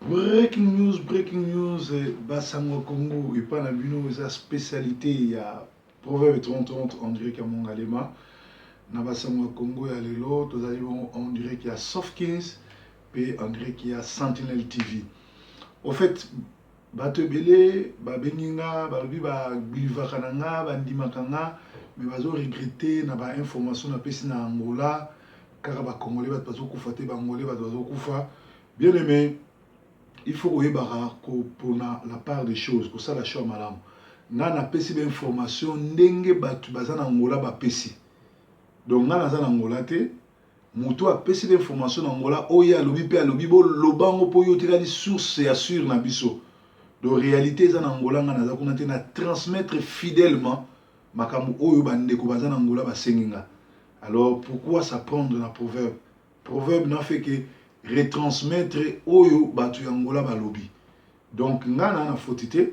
Breaking news, breaking news, basango Congo epa na bino eza spécialité ya Proverbe 30 en direct ya Mongalema. Na basango ya Congo ya lelo tozali bongo en direct ya Sofkins pe en direct ya Sentinelle TV. Au fait, bato ebele babengi nga, balobi babilivaka na nga, bandimaka nga, mais bazo regretter na ba information napesi na Angola, kaka ba Congolais bato bazokufa te, ba Angolais bato bazokufa. Bien aimé, il faut koyebaka kopona la part des choses, kosala choix malamu. Nga napesi ba information ndenge bato baza na Angola bapesi. Donc nga naza na Angola te, moto apesi ba information na Angola oyo alobi mpe alobi boloba yango mpo yo otikali source ya sûre na biso. Donc réalité eza na Angola, nga naza kuna te, na transmettre fidèlement makambo oyo bandeko baza na Angola basengi nga. Alors pourquoi ça prendre na proverbe? Proverbe n'a fait que retransmettre oyo bato ya Angola balobi. Donc nga na faute te,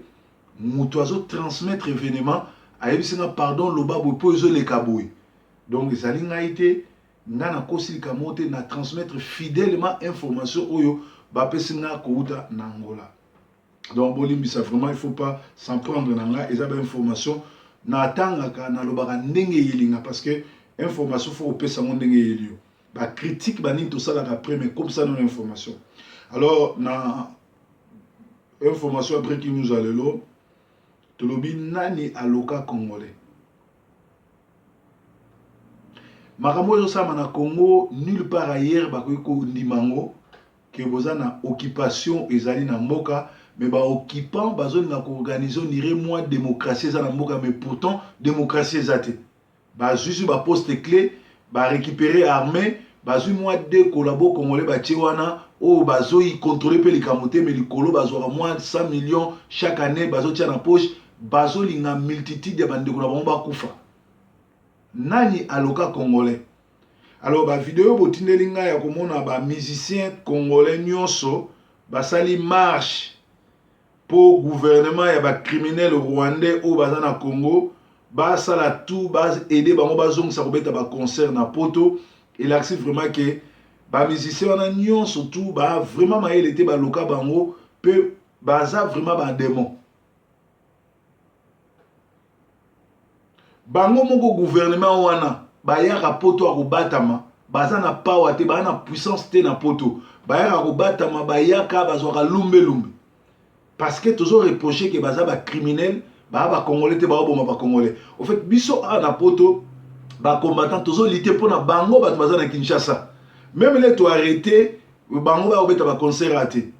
moto azo transmettre événement ayebisi nga pardon loba boye mpo ezoleka boye. Donc ezali ngai te, nga nakosi likambo te, na transmettre fidèlement information oyo bapesi nga kouta na Angola. Donc bolimbisa vraiment, il faut pas s'en prendre na nga, eza ba information natangaka, nalobaka ndenge eyelinga, parce que information faut kopesa yango ndenge eyeli yo. Ba critique banini tosalaka après, mais comme ça non information. Alors na information ya breaking news ya lelo, tolobi nani aloka congolais. Makambo oyo ezosalama na Congo nulle part ailleurs bakoki kondima yango ke boza na occupation ezali na mboka, mais ba occupants bazolinga koorganiser on dirait mwa démocratie eza na mboka, mais pourtant démocratie eza te. Bazwi zwi ba poste clé, ba récupérer armée, bazwi mwa deux collabo congolais batie wana oyo bazoyi contrôler mpe likambo te, mais likolo bazwaka mwa 100 millions chaque année bazotia na poche, bazolinga multitude ya bandeko na bango bakufa. Nani aloka congolais? Alors ba vidéo botindeli ngai ya komona ba musicien congolais nyonso basali marche po gouvernement ya ba criminel rwandais oyo baza na Congo basala tout ba aider bango bazongisa kobeta ba concert na poto. Elakisi vraiment ke ba musicien wana nyonso tout ba vraiment mayele te, baloka bango pe baza vraiment ba démon. Bango moko gouvernement wana bayaka poto ya kobatama, baza na power te, baza na puissance te na poto, bayaka kobatama, bayaka bazwaka lumbe lumbe, parce que tozo reprocher ke baza ba criminel, baa ba congolais te, baoboma ba congolais. Au fait biso awa na poto ba combattant tozo lutter mpona bango, bato baza na Kinshasa, même le to arrêter bango bayobeta ba concert te,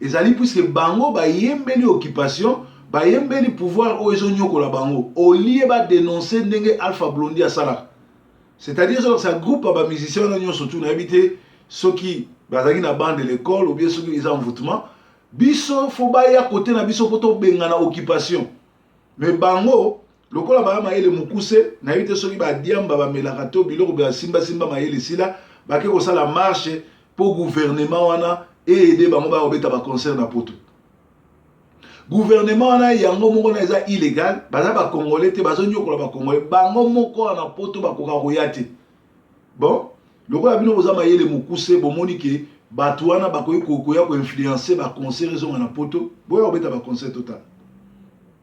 ezali puisque bango bayembeli occupation, bayembeli pouvoir oyo ezonyokola bango, au lieu badénoncer ndenge Alpha Blondy asalaka. C'est-à-dire ezolakisa groupe ya bamusicien wana nyonso tu, nayebi te soki bazalaki na bande de l'école ou bien soki eza envoûtement. Biso fo baya kote na biso mpo tobengana occupation, mais bango lokola baya mayele mokuse, nayebi te soki badiamba bamelaka to biloko basimbasimba mayele esila, bake kosala marche mpo gouvernement wana eaider bango baya kobeta baconcert na poto. Gouvernement wana yango moko na eza illégal, baza bacongolais te, bazonyokola bacongolais. Bango moko wana poto bakoka koya te. Bon, lokola bino boza mayele mokuse, bomoni ke bato wana bakoki koya koinfluencer baconcert ezonga na poto, boya kobeta baconcert total,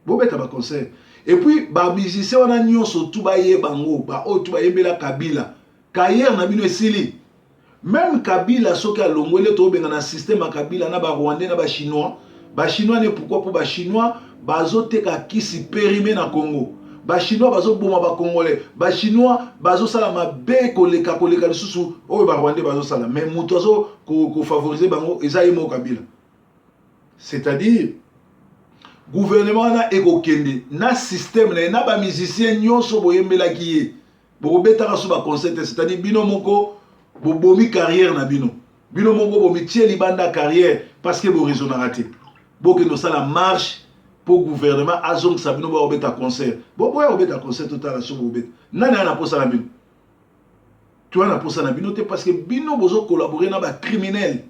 bobeta baconcert. Et puis bamusicien wana nyonso tu bayeba yango, baoyo tu bayembela Kabila, carrière na bino esili. Même Kabila soki alongweli, tobenga na système ya Kabila na barwandais na bachinois. Bachinois ne pourquoi? Mpo bachinois bazoteka kisi périmé na Congo, bachinois bazoboma bacongolais, bachinois bazosala mabe koleka koleka lisusu oyo barwandais bazosala, mais moto azo kofavoriser bango eza ye moko Kabila. C'est-à-dire gouvernement wana ekokende na système na ye na bamusicien nyonso boyembelaki ye, bokobetaka so baconcert te. C'est-à-dire bino moko bobomi carrière na bino, bino moko bomitie libanda carrière parce que boraisonnaka te. Bokende osala marche mpo gouvernement azongisa bino boya kobeta concert. Boya kobeta concert, totala so bobeta. Nani aya na posa na bino? Toya na posa na bino te, parce que bino bozocollaborer na bacriminel.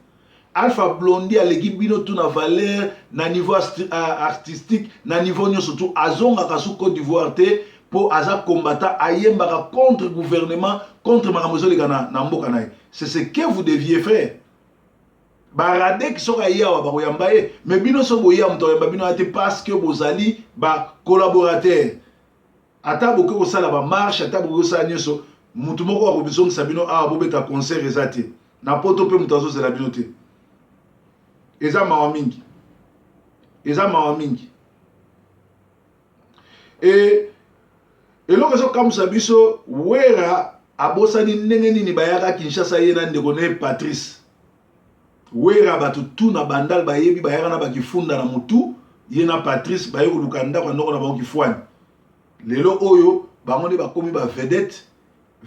Alpha Blondy aleki bino tu na valeur, na niveau artistique, na niveau nyonso tu. Azongaka su Côte d'Ivoire te mpo aza combattant, ayembaka contre gouvernement, contre makambo ezoleka na mboka na ye. C'est ce que vous deviez faire. Baradek soki aye awa, bakoyamba ye. Mais bino, soki boya, moto akoyamba bino aya te, parce que bozali bacollaborateur. Ata bokoki kosala bamarche, ata bokoki kosala nyonso, motu moko akozongisa bino awa bobeta concert eza te. Na Poto mpe moto azozela bino te. Eza mawa mingi, eza mawa mingi. E eloko ezokamwisa biso, Wera abosani ndenge nini bayaka Kinshasa, ye na ndeko ne Patrice Wera. Bato tu na Bandal bayebi, bayaka na bakifunda na motu, ye na Patrice baye koluka ndako ya ndoko na bango Kifwani. Lelo oyo bango nde bakomi bavedette,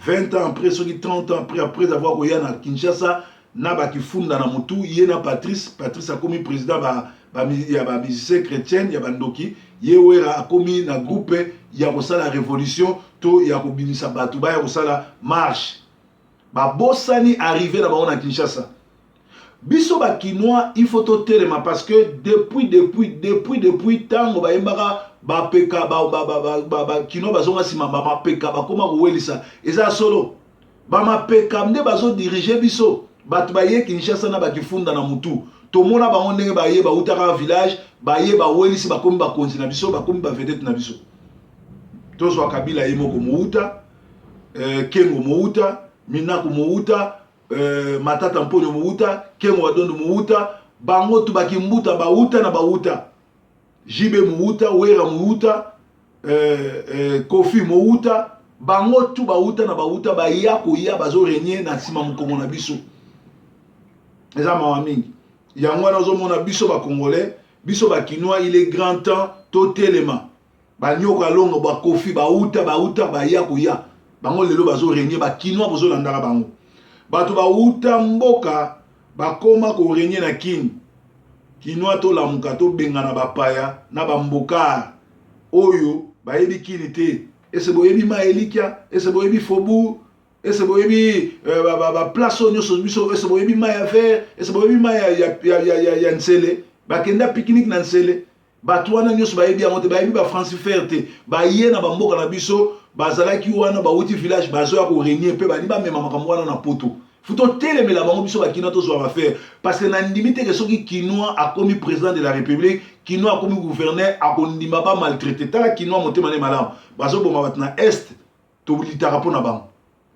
20 ans après, soki 30 ans après, après avoir koya na Kinshasa na bakifunda na motu, ye na Patrice. Patrice akomi président ya bamusicien chrétienne ya bandoki. Ye Wera akomi na groupe ya kosala révolution to ya kobimisa bato baya kosala marche. Babosani arrivé na bango na Kinshasa. Biso Bakinois, il faut totelema, parce que depuis ntango bayembaka bapeka, Bakinois bazonga nsima, bamapeka bakóma kowelisa. Eza solo, bamapeka nde bazodirige biso. Bato baye Kinshasa na bakifunda na mutu, tomona bango ndenge baye, bautaka village, baye, bawelisi, bakomi bakonzi na biso, bakomi bavedette na biso. Tozwa Kabila ye moko mouta, Kengo mouta, Minaku mouta, Matata Mponyo mouta, Kengo Wadondo mouta, bango tu bakimbuta bauta na bauta, JB mouta, Wera mouta, Kofi mouta, bango tu bauta na bauta, baya koya bazorégner na nsima mokongo na biso. Eza mawa mingi. Yango wana ozomona biso Bacongolais, biso Bakinois, il est grand temps totelema. Banyoka longo, Bakofi, bauta bauta, baya koya, bango lelo bazorégner. Bakinois bozolandaka bango, bato bauta mboka bakoma korégner na Kini. Kinois, tolamuka, tobengana bapaya na bambokar oyo bayebi Kini te. Ese boyebi ma Elikia? Ese boyebi Faubourg? Ese boyebi baplace oyo nyonso biso? Ese boyebi mai ya vert? Ese boyebi mai ya Nsele? Bakenda pique-nique na Nsele. Bato wana nyonso bayebi yango te, bayebi bafranc-cifer te. Baye na bamboka na biso, bazalaki wana, bauti village, bazoya korégner mpe balingi bamema makambo wana na Poto. Faut totelemela bango. Biso Bakinois tozwa bafere, parce que nandimi te ke soki Kinois akomi président de la République, Kinois akomi gouverneur, akondima bamaltraité. Tala, Kinois motema ne malamu. Bazoboma bato na Est, tolitaka mpo na bango,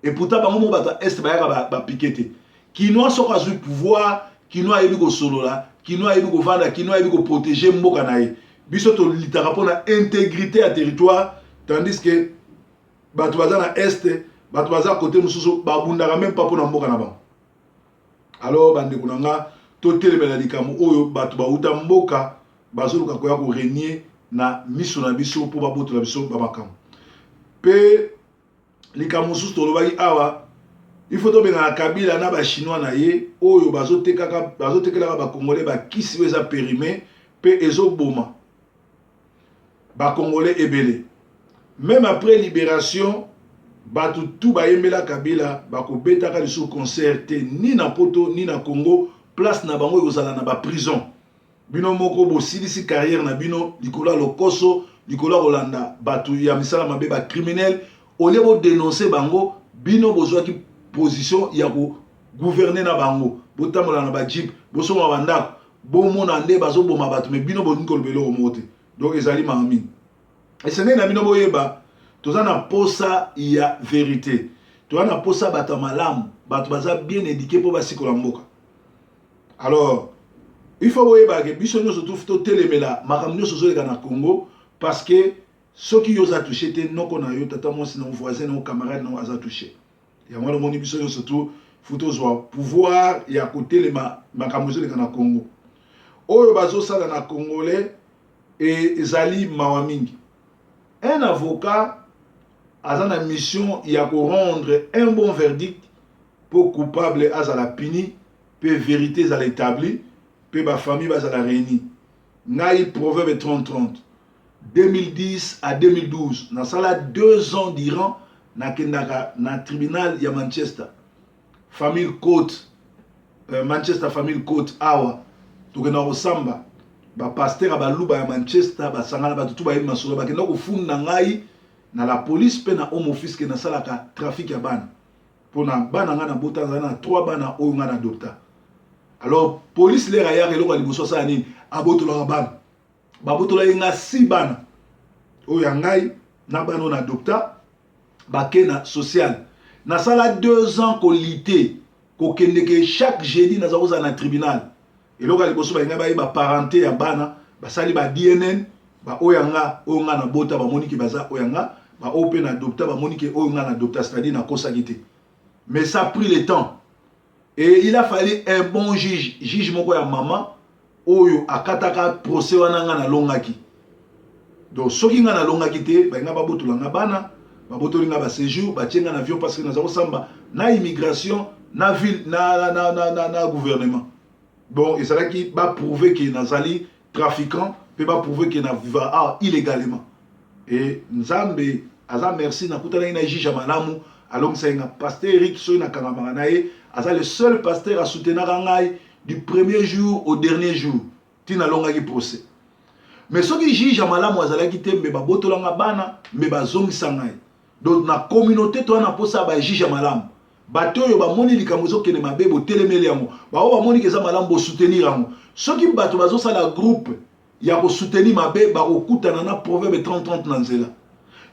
et pourtant bango moko bato ya Est bayaka bapike te. Kinois soki azwi pouvoir, Kinois ayebi kosolola, Kinois ayebi kovanda, Kinois ayebi koprotéger mboka na ye. Biso tolitaka mpona intégrité ya territoire, tandis que bato baza na Est, bato baza kote mosusu, babundaka même pas mpona mboka na bango. Alors bandeko na nga, totelemela likambo oyo bato bauta mboka bazoluka koya korégner na miso na biso mpo babotola biso bamakambo. Mpe likambo mosusu tolobaki awa, il faut tobengana Kabila na Bachinois na ye oyo bazotekelaka Bacongolais bakisi oyo eza périmé mpe ezoboma Bacongolais ebele. Même après libération, bato tu bayembela Kabila bakobetaka lisusu concert te, ni na Poto ni na Congo. Place na bango ekozala na baprison. Bino moko bosilisi carrière na bino likolo ya lokoso, likolo ya kolanda bato ya misala mabe, bacriminel. Au lieu bodénonce bango, bino bozwaki position ya kogouverner na bango, botambola na bajeep, bosomba bandako, bomona nde bazoboma bato, mais bino bolingi koloba eloko moko te. Donc ezali mawa mingi. Esengeli na bino boyeba, toza na posa ya vérité, toza na posa bato ya malamu, bato baza bien éduqué mpo basikola mboka. Alors il faut boyeba ke biso nyonso totelemela makambo nyonso ozoleka na Congo, parce que soki yo oza touché te, noko na yo, tata mwasi na yo, voisin na yo, camarade na yo aza touché. Yango wana omoni biso nyonso tu faut tozwa pouvoir ya kotelema makambo ezoleka na Congo. Oyo bazosala na Congolais ezali mawa mingi. Un avocat aza na mission ya korendre un bon verdict mpo coupable azala puni mpe vérité ezala établi mpe bafamille bazala réuni. Ngai, Proverbe 3030, 2010 à 2012, nasala 2 ans durant, nakendaka na tribunal ya Manchester Family Court, Manchester Family Court. Awa tokenda kosamba, bapasteur ya Baluba ya Manchester basangana, bato tu bayebi masolo. Bakenda kofunda ngai na la police mpe na Home Office ke nasalaka trafic ya bana, mpona bana ngai nabota. Nazali na 3 bana oyo ngai na adopta. Alors police lere ayaka, eloko ya liboso asala nini? Abotolaka bana. Babotola ye nga si bana oyo ya ngai na bana oyo na adopta, bake na social. Nasala 2 ans kolite kokendeke. Chaque jeudi naza kozala na tribunal. Eloko ya liboso, balingai bayeba parenté ya bana. Basali ba DNA. Baoyo ya nga, oyo nga nabota, bamoni ke baza oyo ya nga. Baoyo mpe na adopta, bamoni ke oyo nga na adopta, c'est-à-dire nakosaki te. Mais ça a pris le temps et il a fallu un bon juge, juge moko ya mama oyo akataka procès wana. Nga nalongaki. Donc soki nga nalongaki te, balinga babotola nga bana, babotoli nga baséjour, batie nga na avion, parce que naza kosamba na immigration, na ville, na gouvernement. Bon, ezalaki baprouve ke nazali trafiquant mpe baprouve ke na vivre awa illégalement. E Nzambe aza merci, nakutanaki na juge ya malamu, alongisaki nga. Pasteur Eric, soki nakangamaka na ye, aza le seul pasteur asoutenaka ngai du premier jour au dernier jour ntina alongaki procès. Mais soki juge ya malamu azalaki te, mbe babotolanga bana, mbe bazongisa ngai. Donc na communauté toza na mposa ya bajuge ya malamu. Bato oyo bamoni likambo ezokende mabe, botelemeli yango. Baoyo bamoni ke eza malamu, bosoutenir yango. Soki bato bazosala groupe ya kosoutenir mabe, bakokutana na Proverbe 30-30 na nzela.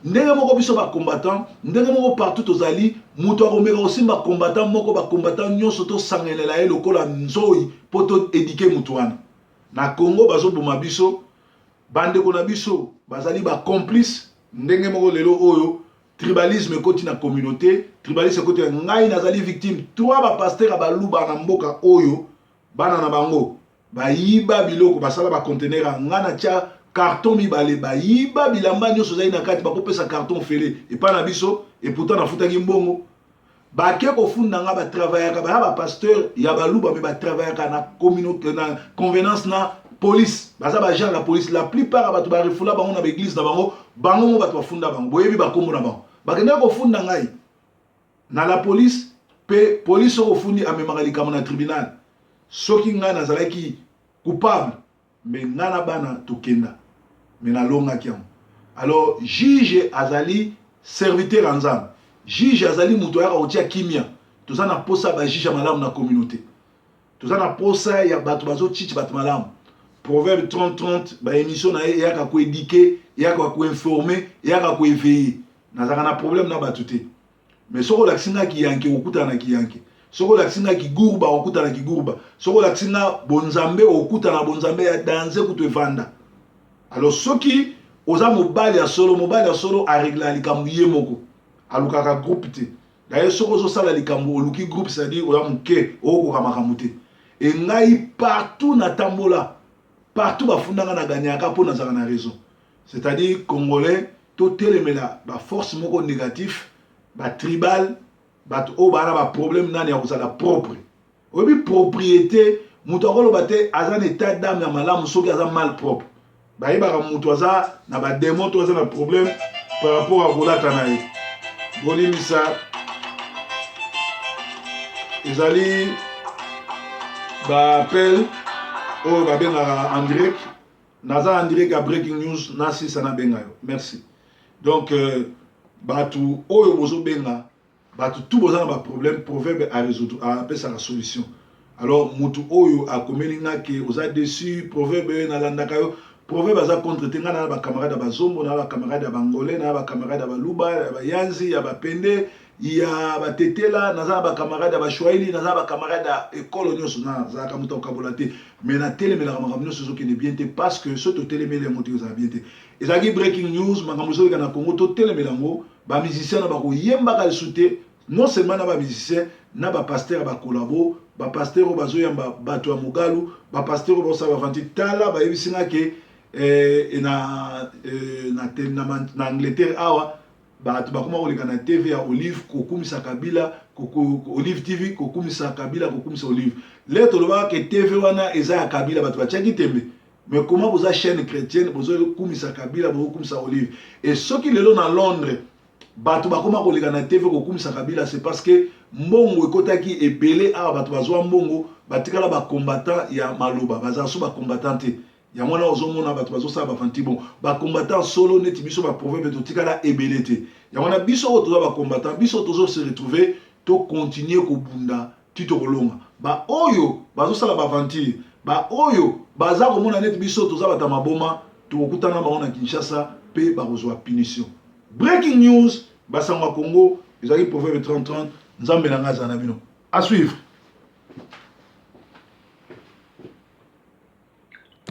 Ndenge moko biso bacombattant, ndenge moko partout tozali, moto akomeka kosimba combattant moko, bacombattant nyonso tosangelela ye lokola nzoi mpo toéduquer motu wana. Na Congo bazoboma biso, bandeko na biso bazali bacomplice. Ndenge moko lelo oyo tribalisme ekoti na communauté, tribalisme ekoti. Ngai nazali victime. Trois bapasteur ya Baluba na mboka oyo, bana na bango bayiba biloko, basala baconteneur ya ngai, natia carton mibale, bayiba bilamba nyonso ezali na kati, bakopesa carton fele epai na biso. Et pourtant nafutaki mbongo. Bake kofunda nga. Batravaillaka, baya bapasteur ya Baluba, mais batravaillaka na communauté, na convenance na police. Baza baagent la police. La plupart ya bato barefula bango na baeglise na bango, bango mo bato bafunda bango. Boyebi bakombo na bango. Bakendaki kofunda ngai na la police, mpe police oyo ofundi amemaka likambo na tribunal. Soki ngai nazalaki coupable, mais ngai na bana tokenda. Mais nalongaki yango. Alors juge azali serviteur ya Nzambe. Juge azali moto ayaka kotia kimia. Toza na posa ya bajuge ya malamu na communauté. Toza na posa ya bato bazochichi bato malamu. Proverbe 30-30, baémission na ye eyaka koéduquer, eyaka koinformer, eyaka koéveiller. Nazalaka na problème na bato te, mais soki olakisi nga kiyanke, okutana na kiyanke. Soki olakisi nga kigurba, okutana na kigurba. Soki olakisi nga bonzambe, okutana na bonzambe ya danze kutu evanda. Alors soki oza mobali ya solo, mobali ya solo areglaka likambo ye moko, alukaka groupe te. D'ailleurs soki ozosala likambo, oluki groupe, c'est-à-dire oza moke, okokoka makambo te. E ngai partout natambola, partout bafundanga, na ganyaka mpo nazalaka na raison. C'est-à-dire congolais, totelemela baforce moko négatif, batribal, bato oyo baa na baproblème nani ya kozala propre. Oyebi propriété, moto akoloba te aza na état d'âme ya malamu soki aza mal propre. Bayebaka moto aza na badémon to aza na problème par rapport à kolata na ye. Bolimbisa, ezali baappel oyo babengaka en direct. Naza en direct ya breaking news, nasisa, nabenga yo. Merci. Donc bato oyo bozobenga, bato tu boza na baproblème, Proverbe arésoudre, apesaka solution. Alors motu oyo akomeli nga ke oza déçu, Proverbe oyo nalandaka yo, Proverbe aza contre te. Ngai na bacamarade ya Bazombo, na bacamarade ya Bangolais, na bacamarade ya Baluba, ya Bayanzi, ya Bapende, ya Batetela, naza na bacamarade ya Bashwahili, naza na bacamarade ya ekolo nyonso. Nazalaka moto akokabola te, mais natelemelaka makambo nyonso ezokende bien te, parce que soki totelemeli yango te, ezala bien te. Ezalaki breaking news. Makambo ezoleka na Congo, totelemela yango. Bamusicien na bakoyembaka lisusu te. Non seulement na bamusicien, na bapasteur ya bakolabo, bapasteur oyo bazoyamba bato ya mogalu, bapasteur oyo bazosala bavanti. Tala, bayebisi nga ke na Angleterre awa, bato bakoma koleka na TV ya Olive kokumisa Kabila, Olive TV kokumisa Kabila, kokumisa Olive. Lelo tolobaka ke TV wana eza ya Kabila, bato batiaki tembe. Mais comment boza chaîne chrétienne, bozokumisa Kabila, bozokumisa Olive? Et soki lelo na Londres bato bakoma koleka na TV kokumisa Kabila, c'est parce que mbongo ekotaki ebele awa. Bato bazwa mbongo, batikala bacombattant ya maloba, bazala so bacombattant te. Yango wana ozomona bato bazosala bafanti. Bon, bacombattant solo neti biso baproverbe, totikala ebele te. Yango wana biso oyo toza bacombattant, biso tozo se retrouver, tocontinue kobunda. Ti tokolonga. Ba oyo bazosala ba aventure, ba oyo baza komona neti biso toza bata maboma, tokokutana bango na Kinshasa pe bakozwa punition. Breaking news, basango ya Congo, ezalaki Proverbe 30-30, Nzambe na ngai azala na bino. À suivre.